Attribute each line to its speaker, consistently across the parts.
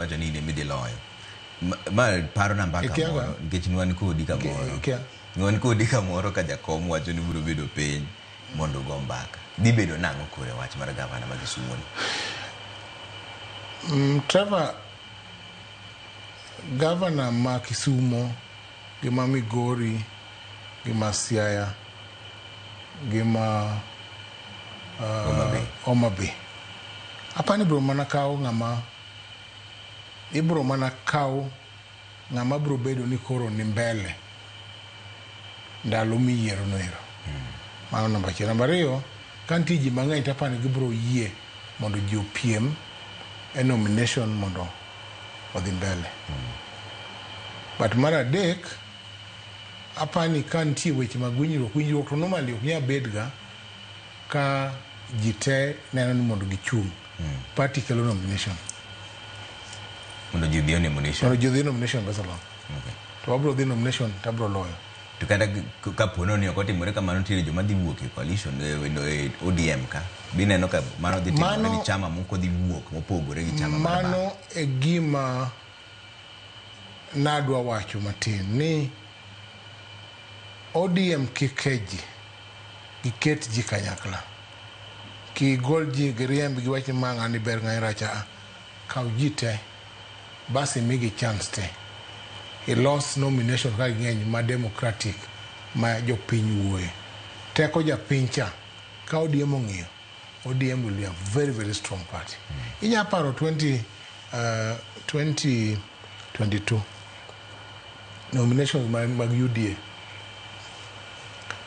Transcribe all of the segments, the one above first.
Speaker 1: Wacho ni in ema idhi loyo. Ma paro na mbaka
Speaker 2: Ikia
Speaker 1: moro
Speaker 2: ga?
Speaker 1: nikech nwan kodi kamoro.
Speaker 2: Ikia.
Speaker 1: Nwan kodi kamoro ka jakom wacho ni biro bedo piny mondo ugo mbaka. Dhi bedo nang'o koro e wach mar gavana ma Kisumu ni?
Speaker 2: Trevor, gavana ma Kisumo gi ma Migori gi ma Siaya gi ma
Speaker 1: Homa Bay.
Speaker 2: Homa Bay. Apani biro mana kawo ng'ama ibiro mana kawo ng'ama biro bedo ni koro ni mbele ndalo miyiero no ero. Mano namba achiel. Namba ariyo, ka nitie ji mang'eny to apani gibiro yie mondo ji opiem e nomination mondo odhi mbele. But mar adek, apani ka nitie weche mag winjruok, winjruok to normally ok nyal bed ga ka ji te neno ni mondo gichung'. Party kelo nomination.
Speaker 1: Mondo ji odhi e nomination.
Speaker 2: Mondo ji odhi e nomination bas along.
Speaker 1: Okay.
Speaker 2: To wabiro dhi nomination to abiro loyo.
Speaker 1: To kata kapo ni ok otimore kamano nitiere joma dhi wuok e coalition e ODM ka. Bineno ka mano dhi timore ni chama moko dhi wuok mopogore gi chama mar
Speaker 2: Mano e gima nadwa wacho matin ni ODM kik kech ji, giket ji kanyakla. Kik gol ji giriemb giwach ni ma ng'ani ber ng'ani rach a kaw ji te bas imigi chance te. Ilos nomination ka ging'eny ma democratic ma jopiny wuoye. Teko japiny cha ka ODM ong'iyo, ODM will be a very very strong party. Inya paro 2022 nominations mag UDA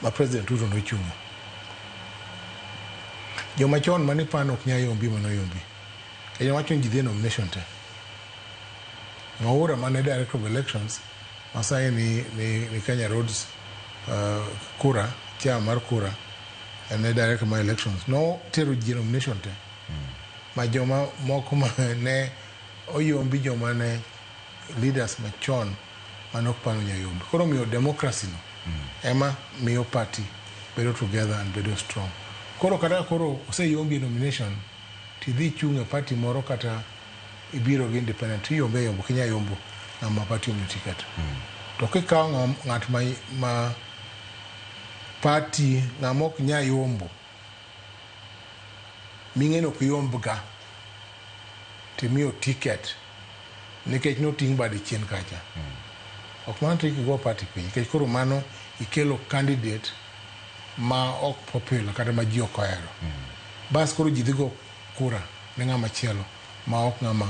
Speaker 2: ma President Ruto nochung'o. Joma chon mane pano ok nyal yombi manoyombi. Kendo wacho ni ji dhi e nomination te. Mwaura mane director of elections masani ni Kenya Roads Kura, chair mar Kura, en e director mar elections. Notero ji e nomination te. Ma joma moko ma ne oyombi joma ne leaders machon mane ok pano nyayombi. Koro omiyo democracy no ema miyo party bedo together and bedo strong. Koro kata koro oseyombi e nomination tidhi chung' e party moro kata ibiro gi independent tiyombe ayomba ok inyal yombo ng'ama party omiyo ticket. To kikawo ng'at ma party ng'ama ok nyal yombo ming'e ni ok yomb ga timiyo ticket nikech noting' bade chien kacha. Ok mano to igo party piny nikech koro mano ikelo candidate ma ok popular kata ma ji ok ohero. Bas koro ji dhi go kura ne ng'ama chielo ma ok ng'ama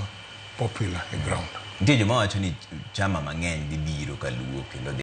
Speaker 2: popular e ground.
Speaker 1: Nitie joma wacho ni chama mang'eny dhi biro kaluo kendo dhi